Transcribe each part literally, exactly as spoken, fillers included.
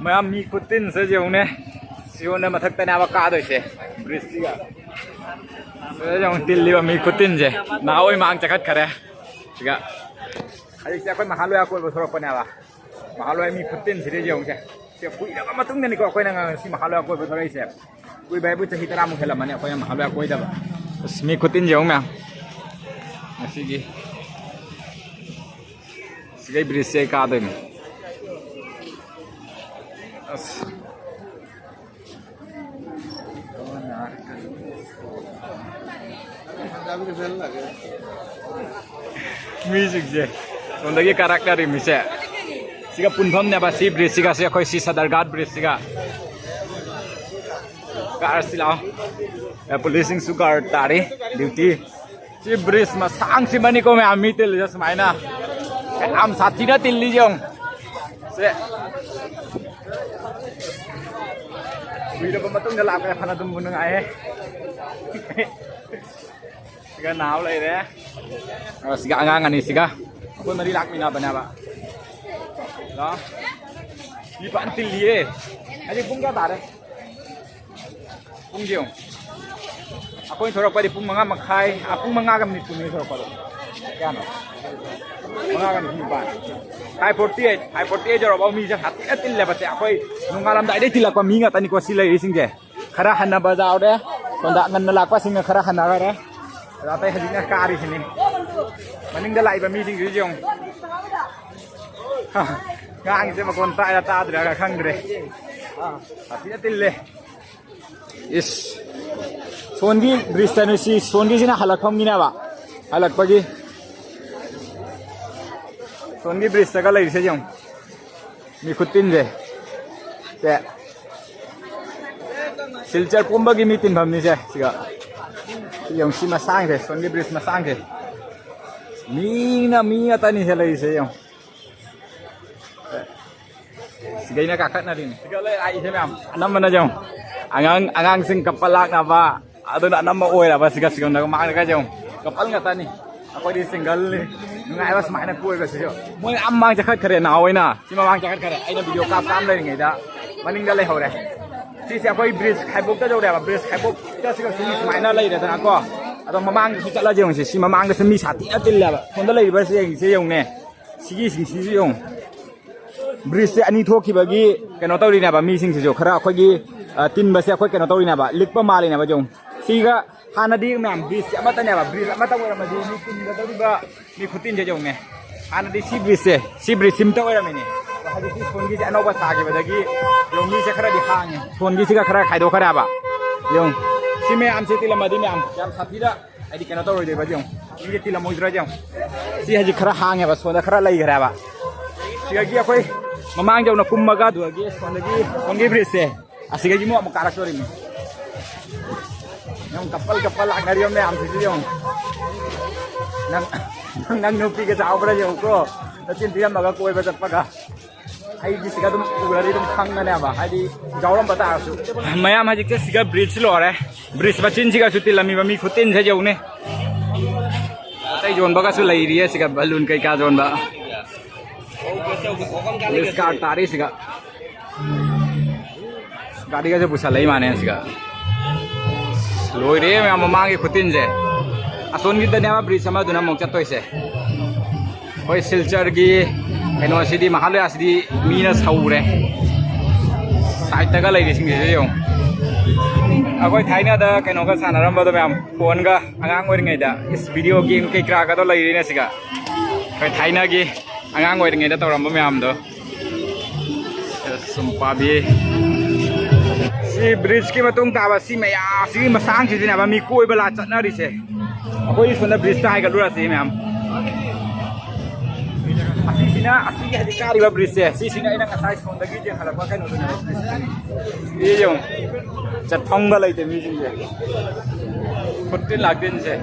ꯃꯌꯥꯝ ꯃꯤ ꯈꯨꯇꯤꯟꯁꯦ ꯌꯦꯡꯉꯨꯅꯦ꯫ ꯁꯤꯉꯣꯟꯗ ꯃꯊꯛꯇꯅꯦꯕ ꯀꯥꯗꯣꯏꯁꯦ꯫ ꯕ꯭ꯔꯤꯖꯁꯤꯒ꯫ ꯁꯤꯗ ꯌꯦꯡꯉꯨ ꯇꯤꯜꯂꯤꯕ ꯃꯤ ꯈꯨꯇꯤꯟꯁꯦ꯫ ꯅꯍꯥ ꯍꯣꯏ ꯃꯥꯡ ꯆꯈꯠꯈꯔꯦ꯫ ꯁꯤꯒ꯫ ꯍꯧꯖꯤꯛꯁꯦ ꯑꯩꯈꯣꯏ ꯃꯍꯥꯂꯣꯌꯥ ꯀꯣꯏꯕ ꯊꯣꯛꯂꯛꯄꯅꯦꯕ꯫ ꯃꯍꯥꯂꯣꯌꯥ ꯃꯤ ꯈꯨꯇꯤꯟꯁꯤꯗ ꯌꯦꯡꯉꯨꯁꯦ꯫ ꯁꯤ ꯀꯨꯏꯔꯕ ꯃꯇꯨꯡꯗꯅꯤꯀꯣ ꯑꯩꯈꯣꯏꯅ ꯉꯁꯤ ꯃꯍꯥꯂꯣꯌꯥ ꯀꯣꯏꯕ ꯊꯣꯛꯂꯛꯏꯁꯦ꯫ ꯀꯨꯏꯕ ꯍꯥꯏꯕꯨ ꯆꯍꯤ ꯇꯔꯥꯃꯨꯛ ꯍꯦꯜꯂꯝꯃꯅꯤ ꯑꯩꯈꯣꯏꯅ ꯃꯍꯥꯂꯣꯌꯥ ꯀꯣꯏꯗꯕ꯫ ꯑꯁ ꯃꯤ ꯈꯨꯇꯤꯟꯁꯦ ꯌꯦꯡꯉꯨ ꯃꯌꯥꯝ꯫ ꯉꯁꯤꯒꯤ꯫ ꯁꯤꯒꯩ ꯕ꯭ꯔꯤꯖꯁꯦ ꯑꯩ ꯀꯥꯗꯣꯏꯅꯤ꯫ ꯑꯁ꯫ ꯃꯤꯁꯤꯡꯁꯦ ꯁꯣꯝꯗꯒꯤ ꯀꯥꯔꯛꯅꯔꯤ ꯃꯤꯁꯦ꯫ ꯁꯤꯒ ꯄꯨꯟꯐꯝꯅꯦꯕ ꯁꯤ ꯕ꯭ꯔꯤꯖꯁꯤꯒ ꯁꯤ ꯑꯩꯈꯣꯏ ꯁꯤ ꯁꯗꯔꯒꯥꯠ ꯕ꯭ꯔꯤꯖꯁꯤꯒ꯫ ꯀꯥꯔꯁꯤ ꯂꯥꯛꯑꯣ꯫ ꯑꯦ, ꯄꯨꯂꯤꯁꯁꯤꯡꯁꯨ ꯒꯥꯔꯗ ꯇꯥꯔꯤ꯫ ꯗ꯭ꯌꯨꯇꯤ꯫ ꯁꯤ ꯕ꯭ꯔꯤꯖ ꯃꯁꯥꯡꯁꯤꯃꯅꯤꯀꯣ ꯃꯌꯥꯝ ꯃꯤ ꯇꯤꯜꯂꯤꯁꯦ ꯁꯨꯃꯥꯏꯅ꯫ ꯌꯥꯝ ꯁꯥꯊꯤꯅ ꯇꯤꯜꯂꯤ ꯌꯦꯡꯉꯨ꯫ ꯁꯦ꯫ ꯀꯨꯏꯔꯕ ꯃꯇꯨꯡꯗ ꯂꯥꯛꯄ ꯐꯅ ꯑꯗꯨꯝꯕꯨ ꯅꯨꯡꯉꯥꯏꯍꯦ꯫ ꯁꯤꯒ ꯅꯥꯎ ꯂꯩꯔꯦ꯫ ꯑ, ꯁꯤꯒ ꯑꯉꯥꯡ ꯑꯅꯤꯁꯤꯒ꯫ ꯑꯩꯈꯣꯏ ꯃꯔꯤ ꯂꯥꯛꯃꯤꯟꯅꯕꯅꯦꯕ꯫ ꯂꯥꯎ꯫ ꯃꯤ ꯐꯖꯅ ꯇꯤꯜꯂꯤꯌꯦ꯫ ꯍꯧꯖꯤꯛ ꯄꯨꯡ ꯀꯌꯥ ꯇꯥꯔꯦ? ꯄꯨꯡꯁꯦ ꯌꯦꯡꯉꯨ꯫ ꯑꯩꯈꯣꯏ ꯊꯣꯔꯛꯄꯗꯤ ꯄꯨꯡ ꯃꯉꯥ ꯃꯈꯥꯏ, ꯑ, ꯄꯨꯡ ꯃꯉꯥꯒ ꯃꯤꯅꯤꯠ ꯀꯨꯟꯅꯤ ꯊꯣꯔꯛꯄꯗꯣ꯫ ꯀꯌꯥꯅꯣ? ꯃꯉꯥꯒ ꯃꯤꯅꯤꯠ ꯅꯤꯄꯥꯟ꯫ Five forty eight, five forty eight ꯌꯧꯔꯛꯑꯕ ꯃꯤꯁꯦ ꯁꯥꯊꯤꯅ ꯇꯤꯜꯂꯦꯕꯁꯦ꯫ ꯑꯩꯈꯣꯏ ꯅꯣꯡꯉꯥꯜꯂꯝꯗꯥꯏꯗꯩ ꯇꯤꯜꯂꯛꯄ ꯃꯤ ꯉꯥꯛꯇꯅꯤꯀꯣ ꯁꯤ ꯂꯩꯔꯤꯁꯤꯡꯁꯦ꯫ ꯈꯔ ꯍꯟꯅꯕ ꯌꯥꯎꯔꯦ꯫ ꯁꯣꯝꯗ ꯉꯟꯅ ꯂꯥꯛꯄꯁꯤꯡꯅ ꯈꯔ ꯍꯟꯅꯈꯔꯦ꯫ ꯑꯗ ꯑꯇꯩ ꯍꯧꯖꯤꯛꯅ ꯀꯥꯔꯤꯁꯤꯅꯤ꯫ ꯃꯅꯤꯡꯗ ꯂꯥꯛꯏꯕ ꯃꯤꯁꯤꯡꯁꯤꯁꯨ ꯌꯦꯡꯉꯨ꯫ ꯉꯥꯡꯉꯤꯁꯦ ꯃꯈꯣꯟ ꯇꯥꯏꯔ ꯇꯥꯗ꯭ꯔꯒ ꯈꯪꯗ꯭ꯔꯦ꯫ ꯁꯥꯊꯤꯅ ꯇꯤꯜꯂꯦ꯫ ꯏꯁ꯫ ꯁꯣꯟꯒꯤ ꯕ꯭ꯔꯤꯖꯇꯅꯤ ꯁꯤ, ꯁꯣꯟꯒꯤꯁꯤꯅ ꯍꯜꯂꯛꯐꯝꯒꯤꯅꯦꯕ꯫ ꯍꯜꯂꯛꯄꯒꯤ꯫ ꯁꯣꯟꯒꯤ ꯕ꯭ꯔꯤꯖꯇꯒ ꯂꯩꯔꯤꯁꯦ ꯌꯦꯡꯉꯨ꯫ ꯃꯤ ꯈꯨꯇꯤꯟꯁꯦ꯫ ꯁꯦ꯫ ꯁꯤꯜꯆꯔ ꯄꯨꯝꯕꯒꯤ ꯃꯤ ꯇꯤꯟꯐꯝꯅꯤꯁꯦ ꯁꯤꯒ꯫ ꯁꯤ ꯌꯦꯡꯉꯨ ꯁꯤ ꯃꯁꯥꯡꯁꯦ, ꯁꯣꯟꯒꯤ ꯕ꯭ꯔꯤꯖ ꯃꯁꯥꯡꯁꯦ꯫ ꯃꯤꯅ ꯃꯤ ꯉꯥꯛꯇꯅꯤꯁꯦ ꯂꯩꯔꯤꯁꯦ ꯌꯦꯡꯉꯨ꯫ ꯁꯤꯒꯩꯅ ꯀꯥꯈꯠꯅꯔꯤꯅꯤ꯫ ꯁꯤꯒ ꯂꯩ ꯂꯥꯛꯏꯁꯦ ꯃꯌꯥꯝ꯫ ꯑꯅꯝꯕꯅ ꯌꯦꯡꯉꯨ꯫ ꯑꯉꯥꯡ, ꯑꯉꯥꯡꯁꯤꯡ ꯀꯞꯄ ꯂꯥꯛꯅꯕ꯫ ꯑꯗꯨꯅ ꯑꯅꯝꯕ ꯑꯣꯏꯔꯕ ꯁꯤꯒ ꯁꯤꯒ ꯃꯥꯡꯗꯒ ꯌꯦꯡꯉꯨ꯫ ꯀꯄꯜ ꯉꯥꯛꯇꯅꯤ꯫ ꯑꯩꯈꯣꯏꯗꯤ ꯁꯤꯡꯒꯜꯅꯤ꯫ ꯅꯨꯡꯉꯥꯏꯕ ꯁꯨꯃꯥꯏꯅ ꯀꯣꯏꯕꯁꯤꯁꯨ꯫ ꯃꯣꯏ ꯑꯥ ꯃꯃꯥꯡ ꯆꯠꯈꯠꯈ꯭ꯔꯦ ꯅꯍꯥꯟꯋꯥꯏꯅ꯫ ꯁꯤ ꯃꯃꯥꯡ ꯆꯠꯈꯠꯈ꯭ꯔꯦ꯫ ꯑꯩꯅ ꯚꯤꯗꯤꯑꯣ ꯀꯥꯞ ꯀꯥꯞ ꯂꯩꯔꯤꯉꯩꯗ ꯃꯅꯤꯡꯗ ꯂꯩꯍꯧꯔꯦ꯫ ꯁꯤꯁꯦ ꯑꯩꯈꯣꯏ ꯕ꯭ꯔꯤꯖ ꯈꯥꯏꯕꯣꯛꯇ ꯌꯧꯔꯦꯕ꯫ ꯕ꯭ꯔꯤꯖ ꯈꯥꯏꯕꯣꯛꯇ ꯁꯤꯒ ꯁꯤꯒꯤ ꯁꯨꯃꯥꯏꯅ ꯂꯩꯔꯦꯗꯅꯀꯣ꯫ ꯑꯗꯣ ꯃꯃꯥꯡꯗꯁꯨ ꯆꯠꯂꯁꯦ ꯌꯦꯡꯉꯨꯁꯦ꯫ ꯁꯤ ꯃꯃꯥꯡꯗꯁꯨ ꯃꯤ ꯁꯥꯊꯤꯅ ꯇꯤꯜꯂꯦꯕ꯫ ꯁꯣꯝꯗ ꯂꯩꯔꯤꯕꯁꯦ ꯌꯦꯡꯉꯨꯁꯦ ꯌꯦꯡꯉꯨꯅꯦ꯫ ꯁꯤꯒꯤꯁꯤꯡꯁꯤꯁꯨ ꯌꯦꯡꯉꯨ꯫ ꯕ꯭ꯔꯤꯖꯁꯦ ꯑꯅꯤ ꯊꯣꯛꯈꯤꯕꯒꯤ ꯀꯩꯅꯣ ꯇꯧꯔꯤꯅꯦꯕ꯫ ꯃꯤꯁꯤꯡꯁꯤꯁꯨ ꯈꯔ ꯑꯩꯈꯣꯏꯒꯤ, ꯑ, ꯇꯤꯟꯕꯁꯦ ꯑꯩꯈꯣꯏ ꯀꯩꯅꯣ ꯇꯧꯔꯤꯅꯦꯕ, ꯂꯤꯛꯄ ꯃꯥꯜꯂꯤꯅꯦꯕ꯫ ꯌꯦꯡꯉꯨ, ꯁꯤꯒ ꯍꯥꯟꯅꯗꯤ ꯃꯌꯥꯝ ꯕ꯭ꯔꯤꯖꯁꯦ ꯑꯃꯠꯇꯅꯦꯕ꯫ ꯕ꯭ꯔꯤꯖ ꯑꯃꯠꯇ ꯑꯣꯏꯔꯝꯃꯗꯤ ꯃꯤ ꯇꯤꯟꯒꯗꯧꯔꯤꯕ ꯃꯤ ꯈꯨꯇꯤꯟꯁꯦ ꯌꯦꯡꯉꯨꯅꯦ꯫ ꯍꯥꯟꯅꯗꯤ ꯁꯤ ꯕ꯭ꯔꯤꯖꯁꯦ, ꯁꯤ ꯕ꯭ꯔꯤꯖ ꯁꯤꯝꯇ ꯑꯣꯏꯔꯝꯃꯤꯅꯦ꯫ ꯑꯗꯣ ꯍꯧꯖꯤꯛꯇꯤ ꯁꯣꯟꯒꯤꯁꯦ ꯑꯅꯧꯕ ꯁꯥꯈꯤꯕꯗꯒꯤ ꯌꯦꯡꯉꯨ, ꯃꯤꯁꯦ ꯈꯔꯗꯤ ꯍꯥꯡꯉꯦ꯫ ꯁꯣꯟꯒꯤꯁꯤꯒ ꯈꯔ ꯈꯥꯏꯗꯣꯛꯈ꯭ꯔꯦꯕ꯫ ꯌꯦꯡꯉꯨ, ꯁꯤ ꯃꯌꯥꯝꯁꯦ ꯇꯤꯜꯂꯝꯃꯗꯤ ꯃꯌꯥꯝ ꯌꯥꯝ ꯁꯥꯊꯤꯅ ꯍꯥꯏꯗꯤ ꯀꯩꯅꯣ ꯇꯧꯔꯣꯏꯗꯣꯏꯕ ꯌꯦꯡꯉꯨ꯫ ꯃꯤꯁꯦ ꯇꯤꯜꯂꯝꯃꯣꯏꯗ꯭ꯔꯥ ꯌꯦꯡꯉꯨ꯫ ꯁꯤ ꯍꯧꯖꯤꯛ ꯈꯔ ꯍꯥꯡꯉꯦꯕ, ꯁꯣꯝꯗ ꯈꯔ ꯂꯩꯈ꯭ꯔꯦꯕ꯫ ꯁꯤꯗꯒꯤ ꯑꯩꯈꯣꯏ ꯃꯃꯥꯡ ꯌꯧꯅ ꯀꯨꯝꯃꯒ ꯑꯗꯨꯗꯒꯤ ꯁꯣꯝꯗꯒꯤ ꯁꯣꯝꯒꯤ ꯕ꯭ꯔꯤꯖꯁꯦ ꯑꯁꯤꯗꯒꯤ ꯑꯃꯨꯛ ꯑꯃꯨꯛ ꯀꯥꯔꯛꯇꯣꯔꯤꯅꯤ꯫ ꯌꯦꯡꯉꯨ, ꯀꯄꯜ ꯀꯄꯜ ꯂꯥꯛꯅꯔꯤꯕ ꯃꯌꯥꯝꯁꯤꯁꯨ ꯌꯦꯡꯉꯨ꯫ ꯅꯪ, ꯅꯪ, ꯅꯪ ꯅꯨꯄꯤꯒ ꯆꯥꯎꯕ꯭ꯔꯥ ꯌꯦꯡꯉꯨꯀꯣ꯫ ꯅꯆꯤꯟ ꯊꯤꯔꯝꯃꯒ ꯀꯣꯏꯕ ꯆꯠꯄꯒ꯫ ꯑꯩꯗꯤ ꯁꯤꯗ ꯑꯗꯨꯝ ꯎꯔꯗꯤ ꯑꯗꯨꯝ ꯈꯪꯒꯅꯦꯕ, ꯍꯥꯏꯗꯤ ꯌꯥꯎꯔꯝꯕ ꯇꯥꯔꯁꯨ꯫ ꯃꯌꯥꯝ ꯍꯧꯖꯤꯛꯁꯦ ꯁꯤꯒ ꯕ꯭ꯔꯤꯖ ꯂꯣꯏꯔꯦ꯫ ꯕ꯭ꯔꯤꯖ ꯃꯆꯤꯟꯁꯤꯒꯁꯨ ꯇꯤꯜꯂꯝꯃꯤꯕ ꯃꯤ ꯈꯨꯇꯤꯟꯁꯦ ꯌꯦꯡꯉꯨꯅꯦ꯫ ꯄꯣꯠ ꯆꯩ ꯌꯣꯟꯕꯒꯁꯨ ꯂꯩꯔꯤꯌꯦ ꯁꯤꯒ, ꯕꯂꯨꯟ ꯀꯩꯀꯥ ꯌꯣꯟꯕ꯫ ꯄꯨꯂꯤꯁ ꯀꯥꯔ ꯇꯥꯔꯤ ꯁꯤꯒ꯫ ꯒꯥꯔꯤꯒꯁꯦ ꯄꯨꯁꯜꯂꯛꯏ ꯃꯥꯅꯦ ꯁꯤꯒ꯫ ꯂꯣꯏꯔꯦ ꯃꯌꯥꯝ ꯃꯃꯥꯡꯒꯤ ꯈꯨꯇꯤꯟꯁꯦ꯫ ꯑꯁꯣꯟꯒꯤꯗꯅꯦꯕ ꯕ꯭ꯔꯤꯖ ꯑꯃꯗꯨꯅ ꯑꯃꯨꯛ ꯆꯠꯇꯣꯏꯁꯦ꯫ ꯑꯩꯈꯣꯏ ꯁꯤꯜꯆꯔꯒꯤ ꯀꯩꯅꯣꯁꯤꯗꯤ, ꯃꯍꯥꯂꯌꯥꯁꯤꯗꯤ ꯃꯤꯅ ꯁꯧꯔꯦ꯫ ꯁꯥꯏꯠꯇꯒ ꯂꯩꯔꯤꯁꯤꯡꯁꯤꯁꯨ ꯌꯦꯡꯉꯨ꯫ ꯑꯩꯈꯣꯏ ꯊꯥꯏꯅꯗ ꯀꯩꯅꯣꯒ ꯁꯥꯟꯅꯔꯝꯕꯗꯣ ꯃꯌꯥꯝ, ꯐꯣꯟꯒ ꯑꯉꯥꯡ ꯑꯣꯏꯔꯤꯉꯩꯗ꯫ ꯏꯁ, ꯚꯤꯗꯤꯑꯣ ꯒꯦꯝ ꯀꯩ ꯀꯔꯥꯒꯗꯣ ꯂꯩꯔꯤꯅꯦ ꯁꯤꯒ꯫ ꯑꯩꯈꯣꯏ ꯊꯥꯏꯅꯒꯤ ꯑꯉꯥꯡ ꯑꯣꯏꯔꯤꯉꯩꯗ ꯇꯧꯔꯝꯕ ꯃꯌꯥꯝꯗꯣ꯫ ꯁꯨꯝ ꯄꯥꯕꯤ꯫ ꯁꯤ ꯕ꯭ꯔꯤꯖꯀꯤ ꯃꯇꯨꯡ ꯇꯥꯕ ꯁꯤ ꯃꯌꯥꯝꯁꯤꯒꯤ ꯃꯁꯥꯡꯁꯤꯗꯅꯦꯕ ꯃꯤ ꯀꯣꯏꯕ ꯂꯥꯛ ꯆꯠꯅꯔꯤꯁꯦ꯫ ꯑꯩꯈꯣꯏ ꯁꯣꯝꯗ ꯕ꯭ꯔꯤꯖꯇ ꯍꯥꯏꯒꯠꯂꯨꯔꯁꯤ ꯃꯌꯥꯝ꯫ ꯑꯁꯤꯁꯤꯅ, ꯑꯁꯤꯒꯤ ꯍꯧꯖꯤꯛ ꯀꯥꯔꯤꯕ ꯕ꯭ꯔꯤꯖꯁꯦ, ꯁꯤꯁꯤꯅ ꯑꯩꯅ ꯉꯁꯥꯏ ꯁꯣꯝꯗꯒꯤ ꯆꯦꯟꯈꯠꯂꯛꯄ ꯀꯩꯅꯣꯗꯨꯅꯦꯕ ꯕ꯭ꯔꯤꯖ꯫ ꯁꯤ ꯌꯦꯡꯉꯨ꯫ ꯆꯠꯐꯝꯒ ꯂꯩꯇꯦ ꯃꯤꯁꯤꯡꯁꯦ꯫ ꯈꯨꯠꯇꯤꯟ ꯂꯥꯛꯇꯤꯟꯁꯦ꯫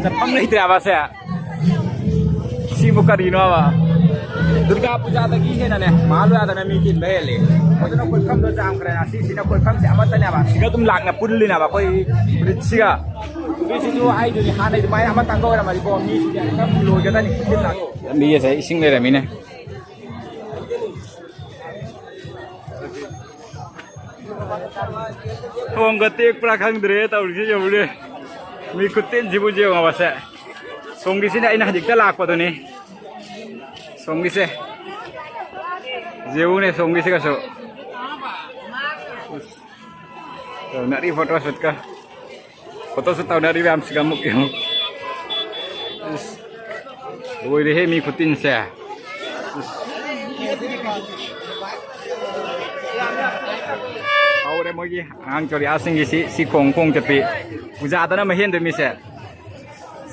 ꯆꯠꯐꯝ ꯂꯩꯇ꯭ꯔꯦꯕ ꯁꯦ꯫ ꯁꯤꯕꯨ ꯀꯔꯤꯅꯣꯕ? ꯗꯨꯔꯒꯥ ꯄꯨꯖꯥꯗꯒꯤ ꯍꯦꯟꯅꯅꯦ, ꯃꯍꯥꯂꯌꯥꯗꯅ ꯃꯤ ꯇꯤꯟꯕ ꯍꯦꯜꯂꯤ꯫ ꯑꯗꯨꯅ ꯀꯣꯏꯐꯝꯗꯣ ꯌꯥꯝꯈ꯭ꯔꯦ꯫ ꯑꯁꯤꯁꯤꯅ ꯀꯣꯏꯐꯝꯁꯦ ꯑꯃꯠꯇꯅꯦꯕ꯫ ꯁꯤꯒ ꯑꯗꯨꯝ ꯂꯥꯛꯅ ꯄꯨꯜꯂꯤꯅꯦꯕ ꯑꯩꯈꯣꯏ ꯕ꯭ꯔꯤꯖꯁꯤꯒ꯫ ꯅꯨꯄꯤꯁꯤꯁꯨ ꯍꯥꯏꯗꯨꯅꯤ, ꯍꯥꯟꯅꯩ ꯑꯗꯨꯃꯥꯏꯅ ꯑꯃꯇꯪꯒ ꯑꯣꯏꯔꯝꯃꯗꯤꯀꯣ, ꯃꯤꯁꯤꯗꯤ ꯑꯃꯨꯛꯇꯪ ꯂꯣꯏꯒꯗꯅꯤ꯫ ꯂꯝꯕꯤ ꯑꯁꯦ ꯏꯁꯤꯡ ꯂꯩꯔꯝꯃꯤꯅꯦ꯫ ꯊꯣꯡꯒ ꯇꯦꯛꯄ꯭ꯔꯥ ꯈꯪꯗ꯭ꯔꯦ ꯇꯧꯔꯤꯁꯦ, ꯌꯦꯡꯉꯨꯅꯦ꯫ ꯃꯤ ꯈꯨꯇꯤꯟꯁꯤꯕꯨ ꯌꯦꯡꯉꯣꯕꯁꯦ꯫ ꯁꯣꯝꯒꯤꯁꯤꯅ ꯑꯩꯅ ꯍꯧꯖꯤꯛꯇ ꯂꯥꯛꯄꯗꯨꯅꯤ꯫ ꯁꯣꯝꯒꯤꯁꯦ꯫ ꯌꯦꯡꯉꯨꯅꯦ, ꯁꯣꯝꯒꯤꯁꯤꯒꯁꯨ꯫ ꯇꯧꯅꯔꯤ ꯐꯣꯇꯣ ꯁꯨꯠꯀ꯫ ꯐꯣꯇꯣ ꯁꯨꯠ ꯇꯧꯅꯔꯤ ꯃꯌꯥꯝꯁꯤꯒ ꯑꯃꯨꯛ ꯌꯦꯡꯉꯨ꯫ ꯏꯁ, ꯂꯣꯏꯔꯦꯍꯦ ꯃꯤ ꯈꯨꯇꯤꯟꯁꯦ꯫ ꯏꯁ꯫ ꯍꯧꯔꯦ ꯃꯣꯏꯒꯤ ꯑꯉꯥꯡ ꯆꯣꯔꯤꯌꯥꯁꯤꯡꯒꯤ ꯁꯤ, ꯁꯤ ꯈꯣꯡ ꯈꯣꯡ ꯆꯠꯄꯤ꯫ ꯄꯨꯖꯥꯗꯅ ꯃꯍꯦꯟꯗꯣꯏ ꯃꯤꯁꯦ꯫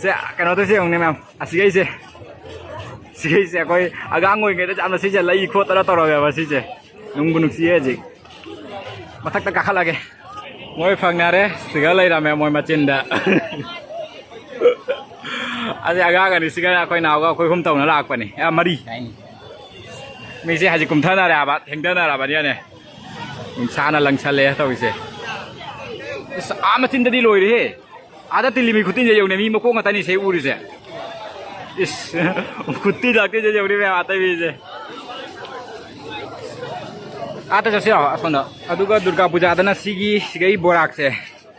ꯁꯦ, ꯀꯩꯅꯣꯗꯁꯨ ꯌꯦꯡꯉꯨꯅꯦ ꯃꯌꯥꯝ꯫ ꯑꯁꯤꯈꯩꯁꯦ꯫ ꯁꯤꯈꯩꯁꯦ ꯑꯩꯈꯣꯏ ꯑꯉꯥꯡ ꯑꯣꯏꯔꯤꯉꯩꯗ ꯌꯥꯝꯅ ꯁꯤꯁꯦ ꯂꯩ ꯈꯣꯠꯇꯅ ꯇꯧꯔꯝꯃꯦꯕ ꯁꯤꯁꯦ꯫ ꯅꯨꯡꯕꯨ ꯅꯨꯡꯁꯤꯌꯦ ꯍꯧꯖꯤꯛ꯫ ꯃꯊꯛꯇ ꯀꯥꯈꯠꯂꯒꯦ꯫ ꯃꯣꯏ ꯐꯪꯅꯔꯦ꯫ ꯁꯤꯒ ꯂꯩꯔꯝꯃꯦ ꯃꯣꯏ ꯃꯆꯤꯟꯗ꯫ ꯑꯁꯤ ꯑꯉꯥꯡ ꯑꯅꯤꯁꯤꯒ ꯑꯩꯈꯣꯏ ꯅꯥꯎꯒ ꯑꯩꯈꯣꯏ ꯑꯍꯨꯝ ꯇꯧꯅ ꯂꯥꯛꯄꯅꯤ꯫ ꯑ, ꯃꯔꯤ꯫ ꯃꯤꯁꯦ ꯍꯧꯖꯤꯛ ꯀꯨꯝꯊꯅꯔꯦ ꯍꯥꯏꯕ, ꯊꯦꯡꯊꯅꯔꯕꯅꯤꯅꯦ꯫ ꯅꯨꯡꯁꯥꯅ ꯂꯪꯁꯜꯂꯦ ꯇꯧꯔꯤꯁꯦ꯫ ꯑꯁ, ꯑꯥ ꯃꯆꯤꯟꯗꯗꯤ ꯂꯣꯏꯔꯦꯍꯦ꯫ ꯑꯥꯗ ꯇꯤꯜꯂꯤ ꯃꯤ ꯈꯨꯇꯤꯟꯁꯦ ꯌꯦꯡꯉꯨꯅꯦ, ꯃꯤ ꯃꯀꯣꯛ ꯉꯥꯛꯇꯅꯤ ꯁꯤ ꯎꯔꯤꯁꯦ꯫ ꯏꯁ, ꯈꯨꯇꯤ ꯂꯥꯛꯇꯣꯏꯁꯦ ꯌꯦꯡꯉꯨꯅꯦ ꯃꯌꯥꯝ ꯑꯇꯩ ꯃꯤꯁꯦ꯫ ꯑꯥꯗ ꯆꯠꯁꯤꯔꯣ ꯑꯁꯣꯝꯗ? ꯑꯗꯨꯒ ꯗꯨꯔꯒꯥ ꯄꯨꯖꯥꯗꯅ ꯁꯤꯒꯤ, ꯁꯤꯒꯩ ꯕꯣꯔꯥꯛꯁꯦ,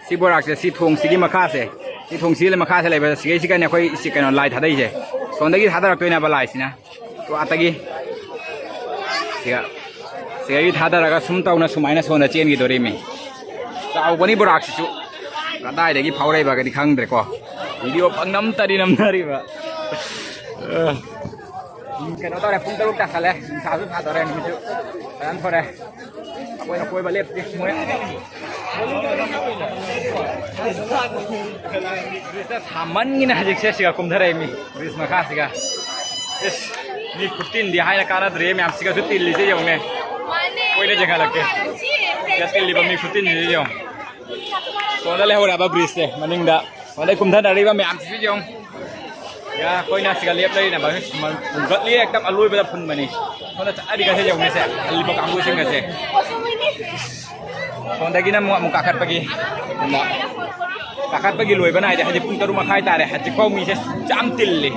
ꯁꯤ ꯕꯣꯔꯥꯛꯁꯦ, ꯁꯤ ꯊꯣꯡꯁꯤꯒꯤ ꯃꯈꯥꯁꯦ, ꯁꯤ ꯊꯣꯡꯁꯤꯒꯤ ꯃꯈꯥꯁꯦ ꯂꯩꯕ ꯁꯤꯒꯩꯁꯤꯒꯅꯦ ꯑꯩꯈꯣꯏ ꯁꯤ ꯀꯩꯅꯣ ꯂꯥꯏ ꯊꯥꯗꯩꯁꯦ꯫ ꯁꯣꯝꯗꯒꯤ ꯊꯥꯗꯔꯛꯇꯣꯏꯅꯦꯕ ꯂꯥꯏꯁꯤꯅ꯫ ꯑꯥꯗꯒꯤ ꯁꯤꯒ, ꯁꯤꯗꯒꯤ ꯊꯥꯗꯔꯒ ꯁꯨꯝ ꯇꯧꯅ ꯁꯨꯃꯥꯏꯅ ꯁꯣꯝꯗ ꯆꯦꯟꯈꯤꯗꯣꯔꯤꯃꯤ꯫ ꯆꯥꯎꯕꯅꯤ ꯕꯣꯔꯥꯛꯁꯤꯁꯨ꯫ ꯀꯗꯥꯏꯗꯒꯤ ꯐꯥꯎꯔꯛꯏꯕꯒꯗꯤ ꯈꯪꯗ꯭ꯔꯦꯀꯣ꯫ ꯚꯤꯗꯤꯑꯣ ꯄꯪꯅꯝꯇꯗꯤ ꯅꯝꯅꯔꯤꯕ꯫ ꯑ, ꯀꯩꯅꯣ ꯇꯧꯔꯦ, ꯄꯨꯡ ꯇꯔꯨꯛ ꯇꯥꯁꯜꯂꯦ꯫ ꯅꯨꯡꯁꯥꯁꯨ ꯁꯥꯗꯣꯔꯦ, ꯅꯨꯃꯤꯠꯁꯨ ꯐꯖꯅ ꯊꯣꯔꯦ꯫ ꯑꯩꯈꯣꯏꯅ ꯀꯣꯏꯕ ꯂꯦꯞꯇꯦ꯫ ꯃꯣꯏ ꯕ꯭ꯔꯤꯖꯇ ꯁꯥꯃꯟꯒꯤꯅ ꯍꯧꯖꯤꯛꯁꯦ ꯁꯤꯒ ꯀꯨꯝꯊꯔꯛꯏ ꯃꯤ꯫ ꯕ꯭ꯔꯤꯖ ꯃꯈꯥꯁꯤꯒ꯫ ꯏꯁ, ꯃꯤ ꯈꯨꯇꯤꯟꯗꯤ ꯍꯥꯏꯅ ꯀꯥꯟꯅꯗ꯭ꯔꯦ ꯃꯌꯥꯝꯁꯤꯒꯁꯨ ꯇꯤꯜꯂꯤꯁꯦ ꯌꯦꯡꯉꯨꯅꯦ꯫ ꯀꯣꯏꯅ ꯌꯦꯡꯍꯜꯂꯛꯀꯦ꯫ ꯁꯤꯗ ꯇꯤꯜꯂꯤꯕ ꯃꯤ ꯈꯨꯇꯤꯟꯁꯤꯗꯤ ꯌꯦꯡꯉꯨ꯫ ꯁꯣꯝꯗ ꯂꯩꯍꯧꯔꯦꯕ ꯕ꯭ꯔꯤꯖꯁꯦ ꯃꯅꯤꯡꯗ꯫ ꯁꯣꯝꯗ ꯀꯨꯝꯊꯅꯔꯤꯕ ꯃꯌꯥꯝꯁꯤꯁꯨ ꯌꯦꯡꯉꯨ꯫ ꯌꯥ, ꯑꯩꯈꯣꯏꯅ ꯁꯤꯒ ꯂꯦꯞ ꯂꯩꯔꯤꯅꯦꯕ꯫ ꯐꯨꯟꯒꯠꯂꯤ ꯍꯦꯛꯇ ꯑꯂꯣꯏꯕꯗ ꯐꯨꯟꯕꯅꯤ꯫ ꯁꯣꯝꯗ ꯆꯠꯅꯔꯤꯒꯁꯦ ꯌꯦꯡꯉꯨꯅꯦꯁꯦ꯫ ꯍꯜꯂꯤꯕ ꯀꯥꯡꯕꯨꯁꯤꯡꯒꯁꯦ꯫ ꯁꯣꯝꯗꯒꯤꯅ ꯑꯃꯨꯛ, ꯑꯃꯨꯛ ꯀꯥꯈꯠꯄꯒꯤ꯫ ꯀꯥꯈꯠꯄꯒꯤ ꯂꯣꯏꯕ ꯅꯥꯏꯗꯦ, ꯍꯥꯏꯗꯤ ꯄꯨꯡ ꯇꯔꯨꯛ ꯃꯈꯥꯏ ꯇꯥꯔꯦ꯫ ꯍꯧꯖꯤꯛꯐꯥꯎ ꯃꯤꯁꯦ ꯌꯥꯝ ꯇꯤꯜꯂꯤ꯫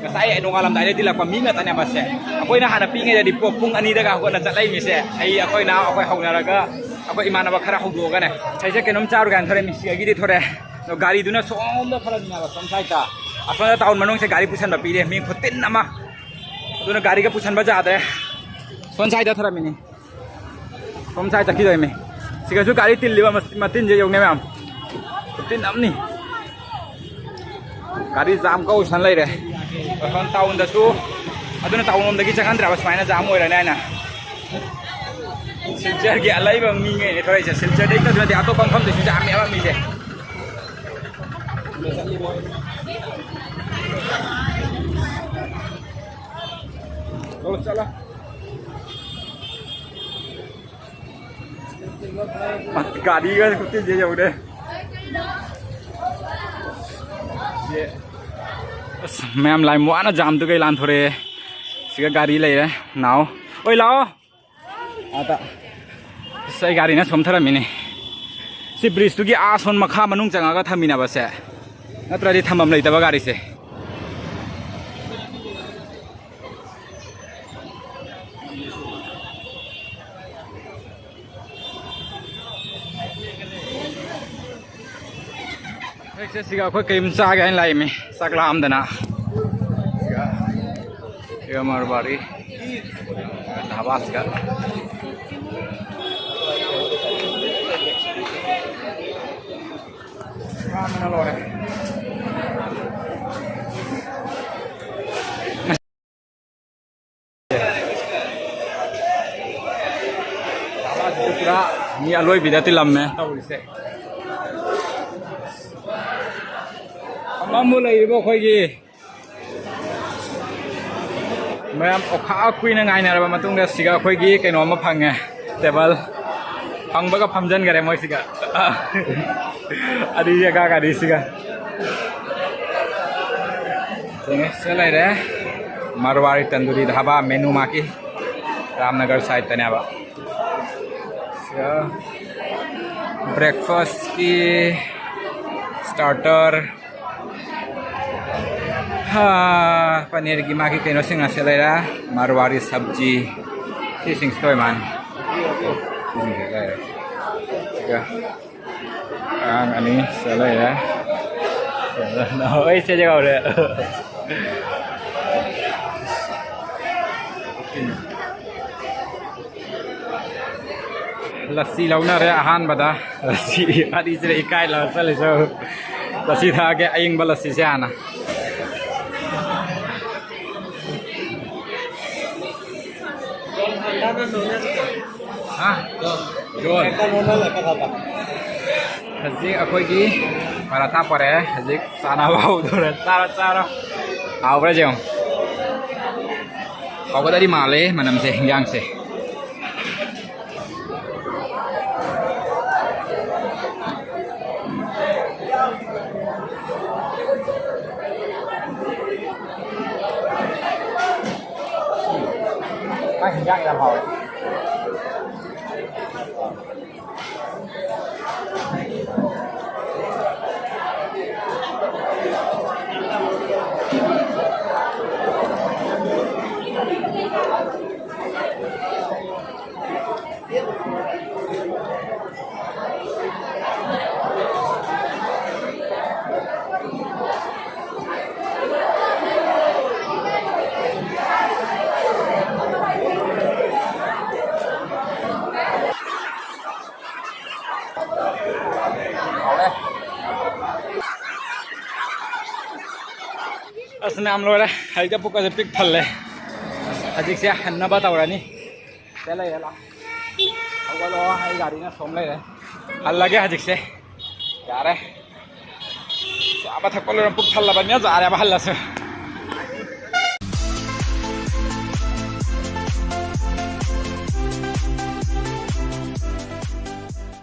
ꯉꯁꯥꯏ ꯅꯣꯡꯉꯥꯜꯂꯝꯗꯥꯏꯗ ꯇꯤꯜꯂꯛꯄ ꯃꯤ ꯉꯥꯛꯇꯅꯦꯕ ꯁꯦ꯫ ꯑꯩꯈꯣꯏꯅ ꯍꯥꯟꯅ ꯄꯤꯛꯏꯉꯩꯗꯗꯤ ꯄꯣ-, ꯄꯨꯡ ꯑꯅꯤꯗꯒ ꯍꯧꯒꯠꯂ ꯆꯠꯂꯛꯏ ꯃꯤꯁꯦ꯫ ꯑꯩ, ꯑꯩꯈꯣꯏ ꯏꯅꯥꯎ, ꯑꯩꯈꯣꯏ ꯍꯧꯅꯔꯒ, ꯑꯩꯈꯣꯏ ꯏꯃꯥꯟꯅꯕ ꯈꯔ ꯍꯧꯗꯣꯛꯑꯒꯅꯦ꯫ ꯁꯤꯁꯦ ꯀꯩꯅꯣꯝ ꯆꯥꯔꯨꯒꯦ ꯍꯥꯏꯅ ꯊꯣꯔꯛꯑꯦ ꯃꯤꯁꯦ꯫ ꯑꯩꯒꯤꯗꯤ ꯊꯣꯔꯛꯑꯦ꯫ ꯑꯗꯣ ꯒꯥꯔꯤꯗꯨꯅ ꯁꯣꯝꯗ ꯊꯔꯝꯃꯤꯅꯦꯕ, ꯁꯣꯝ ꯁꯥꯏꯗꯇ꯫ ꯑꯁꯣꯝꯗ ꯇꯥꯎꯟ ꯃꯅꯨꯡꯁꯦ ꯒꯥꯔꯤ ꯄꯨꯁꯟꯕ ꯄꯤꯔꯦ꯫ ꯃꯤ ꯈꯨꯇꯤꯟ ꯑꯃ꯫ ꯑꯗꯨꯅ ꯒꯥꯔꯤꯒ ꯄꯨꯁꯟꯕ ꯌꯥꯗ꯭ꯔꯦ꯫ ꯁꯣꯝ ꯁꯥꯏꯗꯇ ꯊꯔꯝꯃꯤꯅꯤ꯫ ꯁꯣꯝ ꯁꯥꯏꯗ ꯆꯠꯈꯤꯗꯣꯏꯅꯤ꯫ ꯁꯤꯒꯁꯨ ꯒꯥꯔꯤ ꯇꯤꯜꯂꯤꯕ ꯃ-, ꯃꯇꯤꯟꯁꯦ ꯌꯦꯡꯉꯨꯅꯦ ꯃꯌꯥꯝ꯫ ꯃꯇꯤꯟ ꯑꯃꯅꯤ꯫ ꯒꯥꯔꯤ ꯖꯥꯝ ꯀꯧꯁꯟ ꯂꯩꯔꯦ꯫ ꯑꯁꯣꯝ ꯇꯥꯎꯟꯗꯁꯨ, ꯑꯗꯨꯅ ꯇꯥꯎꯟ ꯂꯣꯝꯗꯒꯤ ꯆꯪꯍꯟꯗ꯭ꯔꯕ ꯁꯨꯃꯥꯏꯅ ꯖꯥꯝ ꯑꯣꯏꯔꯅꯤ ꯍꯥꯏꯅ꯫ ꯁꯤꯜꯆꯔꯒꯤ ꯑꯂꯩꯕ ꯃꯤꯉꯩꯅꯦ ꯊꯣꯔꯛꯏꯁꯦ꯫ ꯁꯤꯜꯆꯔꯗꯩ ꯈꯛꯇ ꯅꯠꯇꯦ, ꯑꯇꯣꯞꯄ ꯃꯐꯝꯗꯁꯨ ꯖꯥꯝ ꯃꯌꯥꯝ ꯑꯃ ꯃꯤꯁꯦ꯫ ꯆꯠꯂꯣ, ꯆꯠꯂꯣ꯫ ꯒꯥꯔꯤꯒ ꯈꯨꯆꯤꯟꯁꯦ ꯌꯧꯔꯦ꯫ ꯁꯤ, ꯑꯁ, ꯃꯌꯥꯝ ꯂꯥꯏꯟ ꯋꯥꯅ ꯖꯥꯝꯗꯨꯒꯩ ꯂꯥꯟꯊꯣꯔꯛꯑꯦ꯫ ꯁꯤꯒ ꯒꯥꯔꯤ ꯂꯩꯔꯦ꯫ ꯅꯥꯎ꯫ ꯑꯣꯏ, ꯂꯥꯛꯑꯣ꯫ ꯑꯗ꯫ ꯑꯁ, ꯑꯩ ꯒꯥꯔꯤꯅ ꯁꯣꯝ ꯊꯔꯝꯃꯤꯅꯦ꯫ ꯁꯤ ꯕ꯭ꯔꯤꯖꯇꯨꯒꯤ ꯑꯥ ꯁꯣꯟ ꯃꯈꯥ ꯃꯅꯨꯡ ꯆꯪꯉꯒ ꯊꯝꯃꯤꯅꯕꯁꯦ꯫ ꯅꯠꯇ꯭ꯔꯗꯤ ꯊꯝꯐꯝ ꯂꯩꯇꯕ ꯒꯥꯔꯤꯁꯦ꯫ ꯍꯧꯖꯤꯛꯁꯦ ꯁꯤꯒ ꯑꯩꯈꯣꯏ ꯀꯔꯤꯝ ꯆꯥꯒꯦ ꯍꯥꯏꯅ ꯂꯥꯛꯏꯃꯤ, ꯆꯥꯛ ꯂꯥꯝꯗꯅ꯫ ꯁꯤꯒ, ꯁꯤꯒ ꯃꯥꯔꯋꯥꯔꯤ ꯙꯥꯕꯥꯁꯤꯒ꯫ ꯂꯥꯝꯕꯅ ꯂꯣꯏꯔꯦ꯫ ꯄꯨꯔꯥ ꯃꯤ ꯑꯂꯣꯏꯕꯤꯗ ꯇꯤꯜꯂꯝꯃꯦ ꯇꯧꯔꯤꯁꯦ꯫ ꯑꯃꯃꯨ ꯂꯩꯔꯤꯕ ꯑꯩꯈꯣꯏꯒꯤ ꯃꯌꯥꯝ ꯑꯣꯈꯥꯛ ꯀꯨꯏꯅ ꯉꯥꯏꯅꯔꯕ ꯃꯇꯨꯡꯗ ꯁꯤꯒ ꯑꯩꯈꯣꯏꯒꯤ ꯀꯩꯅꯣ ꯑꯃ ꯐꯪꯉꯦ, ꯇꯦꯕꯜ꯫ ꯐꯪꯕꯒ ꯐꯝꯖꯟꯈꯔꯦ ꯃꯣꯏꯁꯤꯒ꯫ ꯑꯗꯨ ꯌꯦꯒꯥ ꯒꯥꯔꯤꯁꯤꯒ꯫ ꯁꯤꯗ ꯂꯩꯔꯦ꯫ ꯃꯥꯔꯋꯥꯔꯤ ꯇꯟꯗꯨꯔꯤ ꯙꯥꯕꯥ ꯃꯦꯅꯨ ꯃꯥꯀꯤ ꯔꯥꯝꯅꯒꯔ ꯁꯥꯏꯠꯇꯅꯦꯕ꯫ ꯁꯤꯗ ꯕ꯭ꯔꯦꯛꯐꯥꯁꯀꯤ Starter, ꯍꯥ, ꯄꯅꯤꯔꯒꯤ ꯃꯥꯒꯤ ꯀꯩꯅꯣꯁꯤꯡ ꯑꯁꯤ ꯂꯩꯔꯦ꯫ ꯃꯔꯋꯥꯔꯤ ꯁꯕꯖꯤ, ꯁꯤꯁꯤꯡꯁꯤꯗ ꯑꯣꯏ ꯃꯥꯅꯤ꯫ ꯁꯤꯁꯤꯡꯁꯤ ꯂꯩꯔꯦ꯫ ꯑꯗꯨꯒ ꯑꯉꯥꯡ ꯑꯅꯤ ꯁꯤꯗ ꯂꯩꯔꯦ꯫ ꯍꯣꯏ, ꯁꯤꯗ ꯌꯧꯔꯦ꯫ ꯂꯁꯤ ꯂꯧꯅꯔꯦ ꯑꯍꯥꯟꯕꯗ꯫ ꯂꯁꯤ ꯑꯅꯤꯁꯤꯗ ꯏꯀꯥꯏ ꯂꯧꯔ ꯆꯠꯂꯤꯁꯨ꯫ ꯂꯁꯤ ꯊꯛꯑꯒꯦ, ꯑꯌꯤꯡꯕ ꯂꯁꯤꯁꯦ ꯍꯥꯟꯅ꯫ ꯍꯥ? ꯖꯣꯟ꯫ ꯍꯧꯖꯤꯛ ꯑꯩꯈꯣꯏꯒꯤ ꯄꯔꯥꯊꯥ ꯄꯨꯔꯛꯑꯦ꯫ ꯍꯧꯖꯤꯛ ꯆꯥꯅꯕ ꯍꯧꯗꯣꯔꯦ꯫ ꯆꯥꯔꯣ, ꯆꯥꯔꯣ꯫ ꯍꯥꯎꯕ꯭ꯔꯥ ꯌꯦꯡꯉꯣ꯫ ꯍꯥꯎꯒꯗꯧꯔꯤ ꯃꯥꯜꯂꯦ ꯃꯅꯝꯁꯦ, ꯍꯤꯟꯖꯥꯡꯁꯦ꯫ ꯃꯥꯏ ꯍꯤꯟꯖꯥꯡ ꯌꯥꯝ ꯍꯥꯎꯋꯦ꯫ ꯑꯁ, ꯃꯌꯥꯝ ꯂꯣꯏꯔꯦ꯫ ꯍꯧꯖꯤꯛꯇ ꯄꯨꯛꯀꯁꯦ ꯄꯤꯛ ꯊꯜꯂꯦ꯫ ꯍꯧꯖꯤꯛꯁꯦ ꯍꯟꯅꯕ ꯇꯧꯔꯅꯤ꯫ ꯁꯤꯗ ꯂꯩꯔꯦ, ꯂꯥꯎ꯫ ꯍꯧꯒꯠꯂꯣ, ꯑꯩ ꯒꯥꯔꯤꯅ ꯁꯣꯝ ꯂꯩꯔꯦ꯫ ꯍꯜꯂꯒꯦ ꯍꯧꯖꯤꯛꯁꯦ꯫ ꯌꯥꯔꯦ꯫ ꯆꯥꯕ ꯊꯛꯄ ꯂꯣꯏꯔ ꯄꯨꯛ ꯊꯜꯂꯕꯅꯤꯅ ꯌꯥꯔꯦꯕ ꯍꯜꯂꯁꯨ꯫